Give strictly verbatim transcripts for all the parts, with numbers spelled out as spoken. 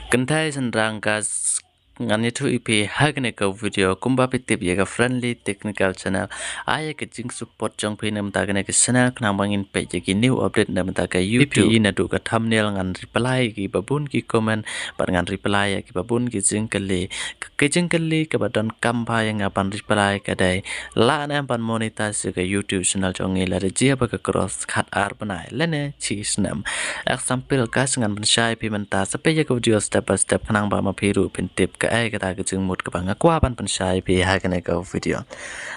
Kynthei shynrang, ka ngan ïathuh ïa phi ha kane ka video kumba phi tip ïa ka Friendly Technical Channel. Ai ïa ka jingsupport jong phi na bynta kane ka channel khnang ba ngin peit ïa ki new update na bynta ka YouTube. Naduh ka thumbnail ngan reply ïa ki babun ki comment bad ngan reply ïa ki babun ki jingkylli. Ka jingkylli kaba donkam bha ïa nga ban reply ka dei, lah ne em ban monetize ïa ka YouTube channel jong ngi lada jia ba ka cross khat ar bnai lane shi snem. Example ka ngan pynshai phi mynta, sa peit ïa ka video step by step khnang ba ma phi ruh phin tip kaei kata ka jingmut kaba nga kwah ban pynshai phi ha kane ka video.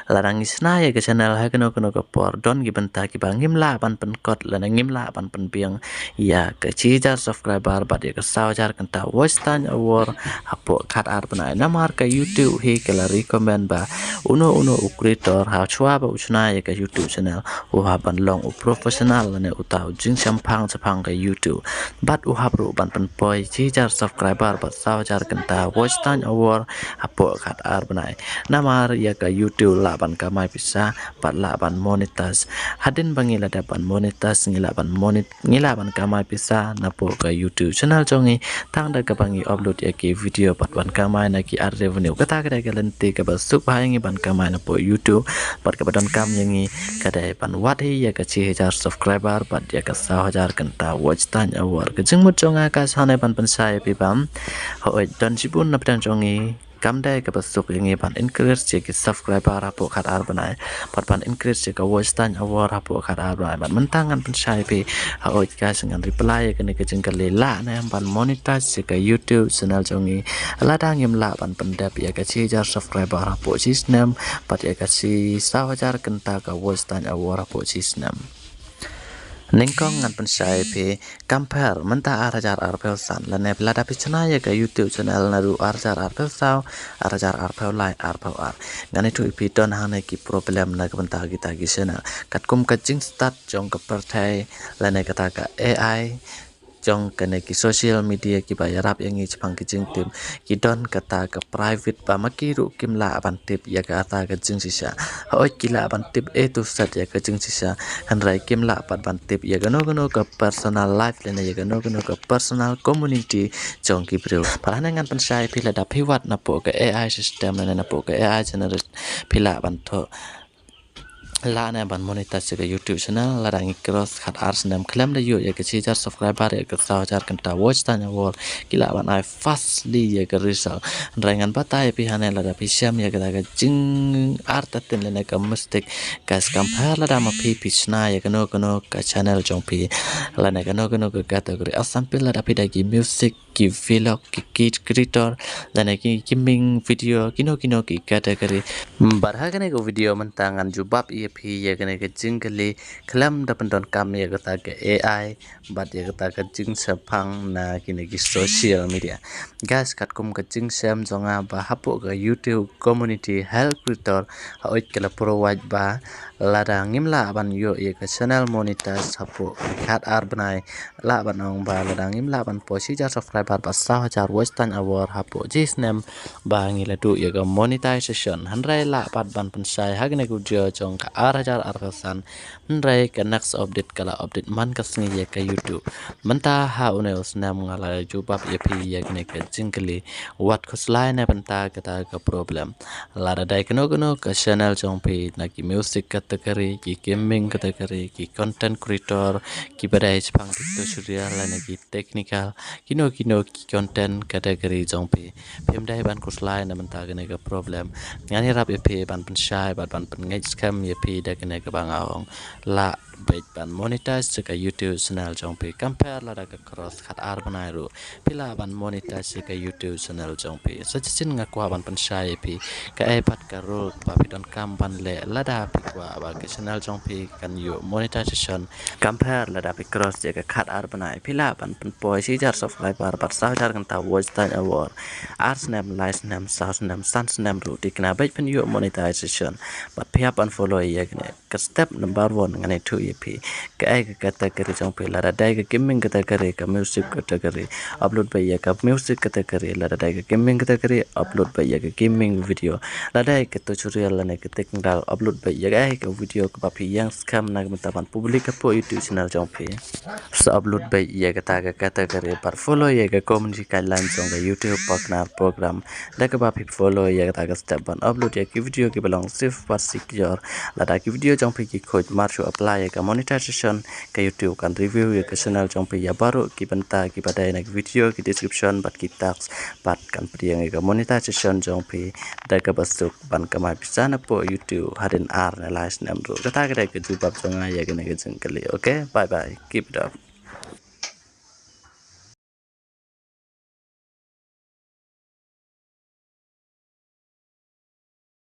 Lada ngi shna ïa ka channel ha kano kano ka por, don ki bynta kiba ngim lah ban pynkut lane ngim lah ban pynbiang ïa ka shi hajar subscriber bad ïa ka saw hajar kynta watch time hour hapoh khat ar bnai. Namar ka YouTube hi ka la recommend ba uno uno u creator ha shuwa ba u shna ïa ka YouTube channel u hap ban long u professional lane uta u jingshemphang shaphang ka YouTube. Bad u hap ruh ban pynpoi shi hajar subscriber bad saw hajar kynta watch time hour hapoh khat ar bnai. Namar ïa ka YouTube lah ban kamai pisa bad lah ban monetize. Hadien ba ngi la dep ban monetize, ngi lah ban monet-, ngi lah ban kamai pisa napoh ka YouTube channel jong ngi tang da kaba ngi upload ïa ki video bad ban kamai na ki ad revenue. Kata ka dei ka lynti kaba suk bha ïa ngi ban kamai napoh YouTube bad kaba donkam ïa ngi ka dei ban wad hi ïa ka shi hajar subscriber bad ïa ka saw hajar kynta watch time hour. Ka jingmut jong nga ka shane ban pynshai ïa phi ba hooid, don shibun na pdeng jong ngi kam dei kaba suk ïa ngi ban increase ïa ki subscriber hapoh khat ar bnai bad ban increase ïa ka watch time hour hapoh khat ar bnai. Bad mynta ngan pynshai ïa phi, hooid ka ngan reply ïa kane ka jingkylli, lah ne em ban monetize ïa ka YouTube channel jong ngi lada ngim lah ban pyndep ïa ka shi hajar subscriber hapoh shi snem bad ïa ka shi saw hajar kynta ka watch time hour hapoh shi snem. Nyngkong ngan pynshai ïa phi, compare mynta ar hajar arphew san lane lada phi shna ïa ka YouTube channel naduh ar hajar arphew saw, ar hajar arphew lai, arphew ar. Ngan ïathuh ïa phi don hangne ki problem na ka bynta kita ki channel. Katkum ka jingstad jong ka pyrthei lane kata ka A I jong kane ki social media kiba ïarap ïa ngi shaphang ki jingtip, ki don kata ka private ba ma ki ruh kim lah ban tip ïa kata ka jingshisha. Hooid ki lah ban tip A to Z ïa ka jingshisha, hynrei kim lah pat ban tip ïa kano kano ka personal life lane ïa kano kano ka personal community jong ki briew. Bad hangne ngan pynshai ïa phi, lada phi wad napoh ka A I system lane napoh ka A I generate, phi lah ban thoh, lah ne ban monetize ïa ka YouTube channel lada ngi cross khat ar snem, khlem da ïoh ïa ka shi hajar subscriber, ïa ka saw hajar kynta watch time hour, ki lah ban ai fastly ïa ka result. Hynrei ngan batai ïa phi hangne, lada phi shem ïa kata ka jingartatien lane ka mistake, ka compare lada ma phi phi shna ïa kano kano ka channel jong phi lane kano kano ka category. Example, lada phi dei ki music, ki vlog, ki kit creator lane ki gaming video, kino kino ki category. Bad ha kane ka video mynta ngan jubab ïa phi ïa kane ka jingkylli, khlem da pyndonkam ïa kata ka A I bad ïa kata ka jingshemphang na kine ki social media. Guys, katkum ka jingshem jong nga ba hapoh ka YouTube community, health creator, hooid ka la provide ba lada ngim lah ban ïoh ïa ka channel monetize hapoh khat ar bnai, lah ban ong ba lada ngim lah ban poi shi hajar subscriber bad saw hajar watch time hour hapoh shi snem, ba ngi la duh ïa ka monetization. Hynrei lah pat ban pynshai ha kane ka video jong ka ar hajar arphew san, hynrei ka next update ka la update man ka sngi ïa ka YouTube. Mynta ha une u snem nga la jubab ïa phi ïa kane ka jingkylli, wat khuslai na bynta kata ka problem. Lada dei kano kano ka channel jong phi na ki music category, ki gaming category, ki content creator, kiba dei shaphang ki tutorial lane ki technical, kino kino ki content category jong phi, phim dei ban khuslai na bynta kane ka problem. Ngan ïarap ïa phi ban pynshai bad ban pynngeit skhem ïa phi da kane kaba nga ong, lah beit ban monetize ïa ka YouTube channel jong phi. Compare lada ka cross khat ar bnai ruh, phi lah ban monetize ïa ka YouTube channel jong phi. Sa shisien nga kwah ban pynshai ïa phi kaei pat ka rule ba phi donkam ban leh lada phi kwah ba ka channel jong phi kan ïoh monetization. Compare lada phi cross ïa ka khat ar bnai, phi lah ban pynpoi shi hajar subscriber bad saw hajar kynta watch time hour. Ar snem, lai snem, saw snem, san snem ruh, thikna beit phin ïoh monetization. Bad phi hap ban follow ïa kane. Ka step number one ngan ïathuh ïa phi kaei ka category jong phi. Lada dei ka gaming category, ka music category, upload beit ïa ka music category. Lada dei ka gaming category, upload beit ïa ka gaming video. Lada dei ka tutorial lane ka technical, upload beit ïa kaei ka video kaba phi ïeng skhem na ka bynta ban publish hapoh YouTube channel jong phi. Sa upload beit ïa kata ka category bad follow ïa ka community guideline jong ka YouTube Partner Program. Da kaba phi follow ïa kata ka step ban upload ïa ki video kiba long safe bad secure. Lada ki video jong phi ki khuid mar shu apply ïa ka monetization, ka YouTube kan review ïa ka channel jong phi ïa baroh ki bynta kiba dei na ki video, ki description bad ki tags, bad kan pdiang ïa ka monetization jong phi da kaba suk ban kamai pisa napoh YouTube hadien ar ne lai snem ruh. Kata ka dei ka jubab jong nga ïa kane ka jingkylli. Okay, bye bye, keep it up.